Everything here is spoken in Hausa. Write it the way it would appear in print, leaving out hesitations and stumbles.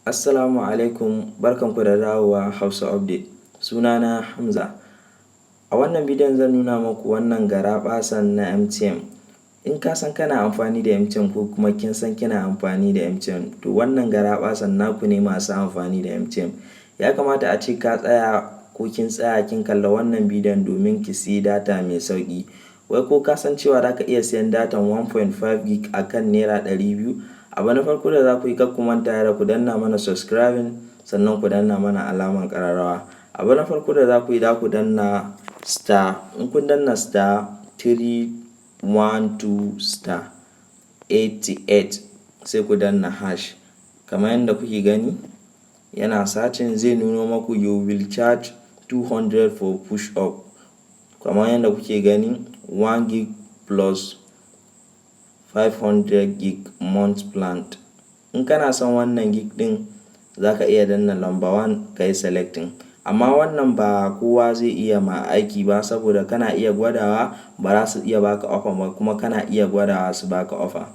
Assalamu alaikum, barkanku da dawowa Hausa Update. Sunana Hamza. A wannan bidiyon zan nuna muku wannan garaɓasan na MTN. In ka san kana amfani da MTN ko kuma kin san kina amfani da MTN, to wannan garaɓasan naku ne masu amfani da MTN. Ya kamata a ce ka tsaya ko kin tsaya kin kalla wannan bidiyon domin ki siyi data mai sauƙi. Wai ko ka san cewa za ka iya siyan datan 1.5 gig a kan ₦200? Abu na farko da za ku yi, kar ku manta da ku danna mana subscribing, sannan ku danna mana alamar ƙararrawa. Abu na farko da za ku yi, za ku danna star, in kun danna *312*88, sai ku danna hash. Kamar yadda kuke gani, yana searching, zai nuno maku "You will charge 200 for push up". Kamar yadda kuke gani, 1 gig plus 500 gig month plan. In kana son wannan gig ɗin, za ka iya danna number one ka yi selecting. Amma wannan ba kowa zai iya ma aiki ba, saboda kana iya gwadawa ba za su iya baka offer ba, kuma kana iya gwadawa su baka offer.